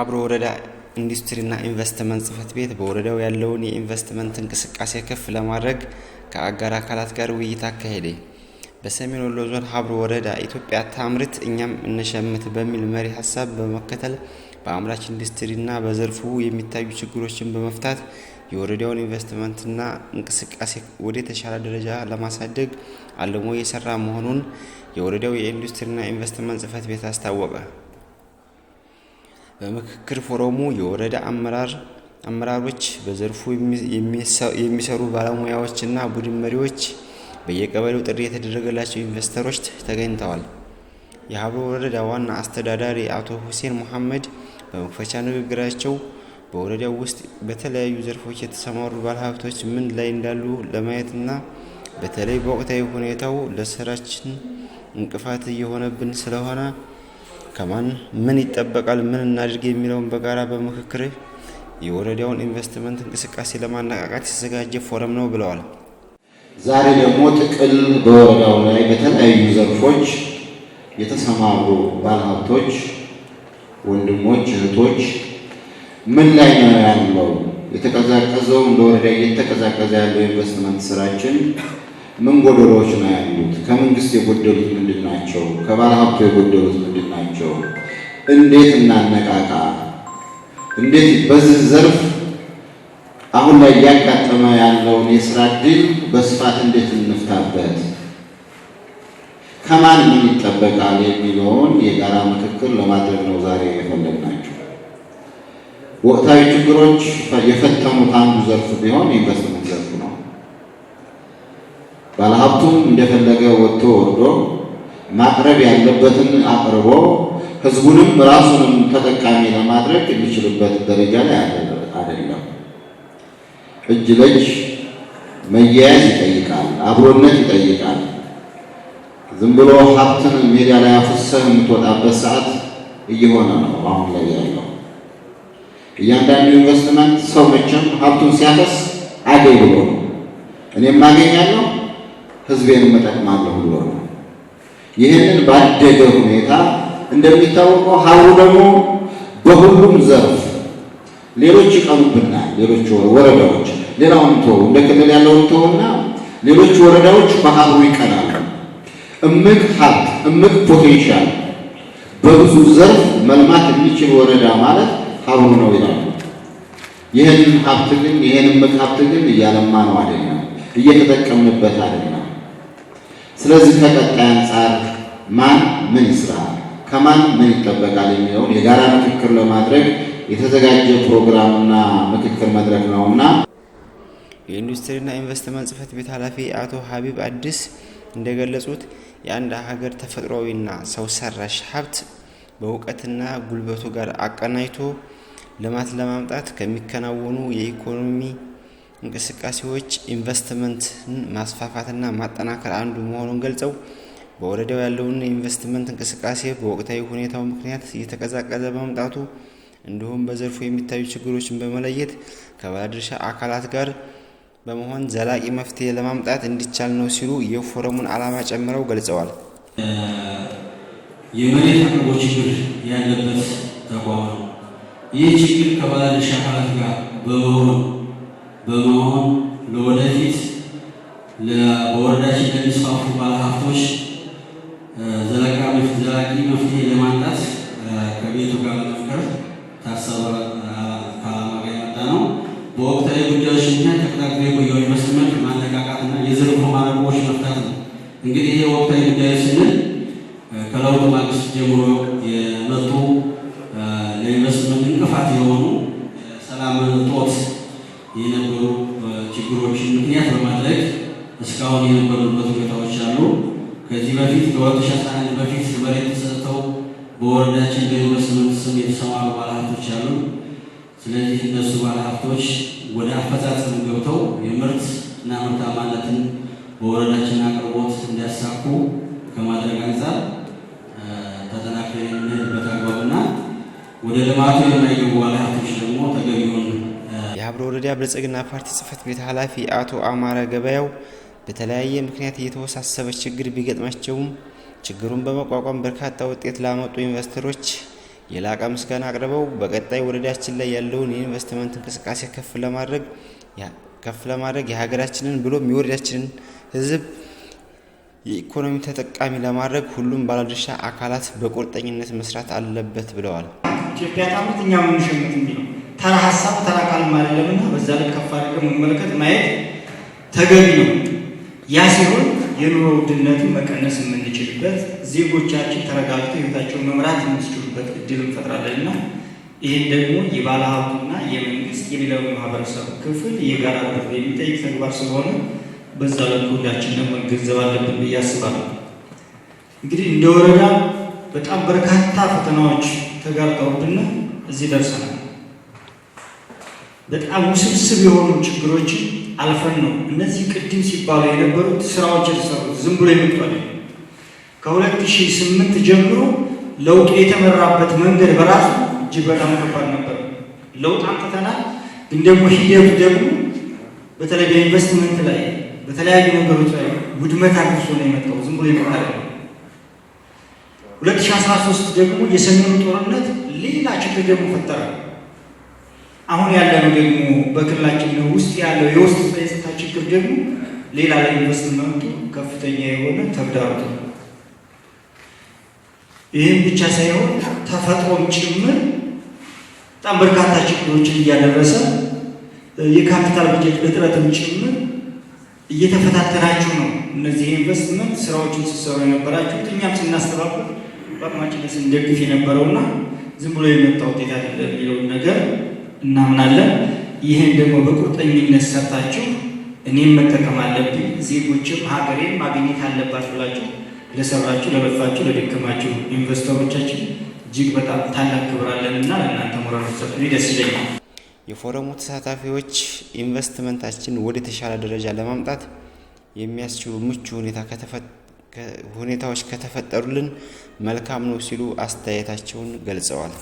የሀብሩ ወረዳ ኢንዱስትሪና ኢንቨስትመንት ጽሕፈት ቤት በወረዳው ያለውን የኢንቨስትመንት እንቅስቃሴ ከፍ ለማድረግ ከአጋር አካላት ጋር ውይይት አካሄደ። በሰሜን ወሎ ዞን ሀብሩ ወረዳ ኢትዮጵያ ታምርት እኛም እንሸምት በሚል መሪ ሀሳብ በመከተል በአምራች ኢንዱስትሪና በዘርፉ የሚታዩ ችግሮችን በመፍታት የወረዳውን ኢንቨስትመንትና እንቅስቃሴ ወደ ተሻለ ደረጃ ለማሳደግ አልሞ እየሰራ መሆኑን የወረዳው የኢንዱስትሪና ኢንቨስትመንት ጽሕፈት ቤት አስታወቀ። በምክክር ፎረሙ የወረዳ አመራሮች፣ በዘርፉ የሚሰሩ ባለሙያዎችና ቡድን መሪዎች፣ በየቀበሌው ጥሪ የተደረገላቸው ኢንቨስተሮች ተገኝተዋል። የሀብሩ ወረዳ ዋና አስተዳዳሪ አቶ ሁሴን መሐመድ በመክፈቻ ንግግራቸው በወረዳው ውስጥ በተለያዩ ዘርፎች የተሰማሩ ባለሀብቶች ምን ላይ እንዳሉ ለማየትና በተለይ በወቅታዊ ሁኔታው ለስራችን እንቅፋት እየሆነብን ስለሆነ ከማን ምን ይጠበቃል፣ ምን እናድርግ የሚለውን በጋራ በምክክር የወረዳውን ኢንቨስትመንት እንቅስቃሴ ለማነቃቃት የተዘጋጀ ፎረም ነው ብለዋል። ዛሬ ደግሞ ጥቅል በወረዳው ላይ በተለያዩ ዘርፎች የተሰማሩ ባለሀብቶች፣ ወንድሞች፣ እህቶች ምን ላይ ነው ያለው? የተቀዛቀዘው እንደ ወረዳ እየተቀዛቀዘ ያለው ኢንቨስትመንት ስራችን ምን ጎደሎች ነው ያሉት? ከመንግስት የጎደሉት ምንድን ናቸው? ከባለሀብቱ የጎደሉት ምንድን ናቸው? እንዴት እናነቃቃ? እንዴት በዚህ ዘርፍ አሁን ላይ እያጋጠመ ያለውን የስራ እድል በስፋት እንዴት እንፍታበት? ከማን ምን ይጠበቃል የሚለውን የጋራ ምክክር ለማድረግ ነው ዛሬ የፈለግናቸው። ወቅታዊ ችግሮች የፈተኑት አንዱ ዘርፍ ቢሆን የኢንቨስትመንት ዘርፍ ነው። ባለሀብቱም እንደፈለገ ወጥቶ ወርዶ ማቅረብ ያለበትን አቅርቦ ህዝቡንም ራሱንም ተጠቃሚ ለማድረግ የሚችልበት ደረጃ ላይ አይደለም። እጅ ለእጅ መያያዝ ይጠይቃል፣ አብሮነት ይጠይቃል። ዝም ብሎ ሀብትን ሜዳ ላይ አፍሰህ የምትወጣበት ሰዓት እየሆነ ነው አሁን ላይ ያለው። እያንዳንዱ ኢንቨስትመንት ሰው መቼም ሀብቱን ሲያፈስ አገኝ ብሎ ነው። እኔም አገኛለሁ ህዝቤንም እጠቅማለሁ ብሎ ነው። ይህንን ባደገ ሁኔታ እንደሚታወቀው ሀብሩ ደግሞ በሁሉም ዘርፍ ሌሎች ይቀኑብናል። ሌሎች ወረዳዎች ሌላውን ተው፣ እንደ ክልል ያለውን ተውና ሌሎች ወረዳዎች በሀብሩ ይቀናሉ። እምቅ ሀብት እምቅ potential በብዙ ዘርፍ መልማት የሚችል ወረዳ ማለት ሀብሩ ነው ይላሉ። ይህን ሀብት ግን ይህን እምቅ ሀብት ግን እያለማ ነው አይደለም፣ እየተጠቀምንበት አይደለም። ስለዚህ ከቀጣይ አንጻር ማን ምን ይስራ፣ ከማን ምን ይጠበቃል የሚለውን የጋራ ምክክር ለማድረግ የተዘጋጀ ፕሮግራምና ምክክር መድረክ ነውና የኢንዱስትሪና ኢንቨስትመንት ጽሕፈት ቤት ኃላፊ አቶ ሀቢብ አዲስ እንደገለጹት የአንድ ሀገር ተፈጥሯዊና ሰው ሰራሽ ሀብት በእውቀትና ጉልበቱ ጋር አቀናጅቶ ልማት ለማምጣት ከሚከናወኑ የኢኮኖሚ እንቅስቃሴዎች ኢንቨስትመንትን ማስፋፋትና ማጠናከር አንዱ መሆኑን ገልጸው በወረዳው ያለውን የኢንቨስትመንት እንቅስቃሴ በወቅታዊ ሁኔታው ምክንያት እየተቀዛቀዘ በመምጣቱ እንዲሁም በዘርፉ የሚታዩ ችግሮችን በመለየት ከባለድርሻ አካላት ጋር በመሆን ዘላቂ መፍትሄ ለማምጣት እንዲቻል ነው ሲሉ የፎረሙን ዓላማ ጨምረው ገልጸዋል። የመሬት አቅርቦት ችግር ያለበት ተቋም ነው። ይህ ችግር ከባለድርሻ አካላት ጋር በመሆን ለወደፊት በወረዳችን ለሚስፋፉ ባለሀብቶች ዘላቂ መፍትሄ ለማምጣት ከቤቱ ጋር ለመምከር ታሰበ ከዓላማ ጋር የመጣ ነው። በወቅታዊ ጉዳዮች ምክንያት ተቀዛቅዞ የቆየው ኢንቨስትመንት ማነቃቃትና የዘርፉ ማነቆዎች መፍታት ነው። እንግዲህ ይህ ወቅታዊ ጉዳዮች ስንል ከለውጡ ማግስት ጀምሮ የመጡ ለኢንቨስትመንት እንቅፋት የሆኑ ሰላም እጦት የነበሩ ችግሮችን ምክንያት በማድረግ እስካሁን የነበሩበት ሁኔታዎች አሉ። ከዚህ በፊት ከ2011 በፊት መሬት ተሰጥተው በወረዳችን በኢንቨስትመንት ስም የተሰማሩ ባለሀብቶች አሉ። ስለዚህ እነሱ ባለሀብቶች ወደ አፈጻጸም ገብተው የምርት እና ምርታማነትን በወረዳችን አቅርቦት እንዲያሳኩ ከማድረግ አንጻር ተጠናክረን የምንሄድበት አግባብና ወደ ልማቱ የማይገቡ ባለሀብቶች ደግሞ ተገቢውን የሀብሩ ወረዳ ብልጽግና ፓርቲ ጽሕፈት ቤት ኃላፊ አቶ አማረ ገበያው በተለያየ ምክንያት እየተወሳሰበ ችግር ቢገጥማቸውም ችግሩን በመቋቋም በርካታ ውጤት ላመጡ ኢንቨስተሮች የላቀ ምስጋና አቅርበው በቀጣይ ወረዳችን ላይ ያለውን የኢንቨስትመንት እንቅስቃሴ ከፍ ለማድረግ የሀገራችንን ብሎም የወረዳችንን ሕዝብ የኢኮኖሚ ተጠቃሚ ለማድረግ ሁሉም ባለድርሻ አካላት በቁርጠኝነት መስራት አለበት ብለዋል። ኢትዮጵያ ታምርት እኛ የምንሸምት የሚለው ተራ ሀሳብ ተራ ቃልም አይደለምና በዛ ልክ ከፍ አድርገን መመልከት ማየት ተገቢ ነው። ያ ሲሆን የኑሮ ውድነትን መቀነስ የምንችልበት፣ ዜጎቻችን ተረጋግተው ህይወታቸውን መምራት የሚችሉበት እድል እንፈጥራለን እና ይህን ደግሞ የባለ ሀብቱና የመንግስት የሌላው ማህበረሰብ ክፍል የጋራ ርብርብ የሚጠይቅ ተግባር ስለሆነ በዛ ልክ ሁላችንም መገንዘብ አለብን ብዬ አስባለሁ። እንግዲህ እንደ ወረዳ በጣም በርካታ ፈተናዎች ተጋርጠውብን እዚህ ደርሰናል። በጣም ውስብስብ የሆኑ ችግሮችን አልፈን ነው እነዚህ ቅድም ሲባሉ የነበሩት ስራዎች የተሰሩት። ዝም ብሎ የመጡ አይደለም። ከ2008 ጀምሮ ለውጡ የተመራበት መንገድ በራሱ እጅግ በጣም ከባድ ነበር። ለውጥ አምጥተናል፣ ግን ደግሞ ሂደቱ ደግሞ በተለይ በኢንቨስትመንት ላይ በተለያዩ ነገሮች ላይ ውድመት አድርሶ ነው የመጣው። ዝም ብሎ የመጣ አይደለም። 2013 ደግሞ የሰሜኑ ጦርነት ሌላ ችግር ደግሞ ፈጠረ። አሁን ያለነው ደግሞ በክልላችን ውስጥ ያለው የውስጥ የጸጥታ ችግር ደግሞ ሌላ ለኢንቨስትመንቱ ከፍተኛ የሆነ ተግዳሮት ነው። ይህም ብቻ ሳይሆን ተፈጥሮም ጭምር በጣም በርካታ ችግሮችን እያደረሰ የካፒታል በጀት እጥረትም ጭምር እየተፈታተናችሁ ነው። እነዚህ የኢንቨስትመንት ስራዎችን ስትሰሩ የነበራችሁት እኛም ስናስተባብር በአቅማችን ስንደግፍ የነበረውና ዝም ብሎ የመጣ ውጤት አይደለም የሚለውን ነገር እናምናለን። ይህን ደግሞ በቁርጠኝነት ሰርታችሁ እኔም መጠቀም አለብኝ፣ ዜጎችም ሀገሬን ማግኘት አለባት ብላችሁ ለሰራችሁ፣ ለለፋችሁ፣ ለደከማችሁ ኢንቨስተሮቻችን እጅግ በጣም ታላቅ ክብር አለንና ለእናንተ ሞራል ሰጡ ደስ ይለኛል። የፎረሙ ተሳታፊዎች ኢንቨስትመንታችን ወደ ተሻለ ደረጃ ለማምጣት የሚያስችሉ ምቹ ሁኔታዎች ከተፈጠሩልን መልካም ነው ሲሉ አስተያየታቸውን ገልጸዋል።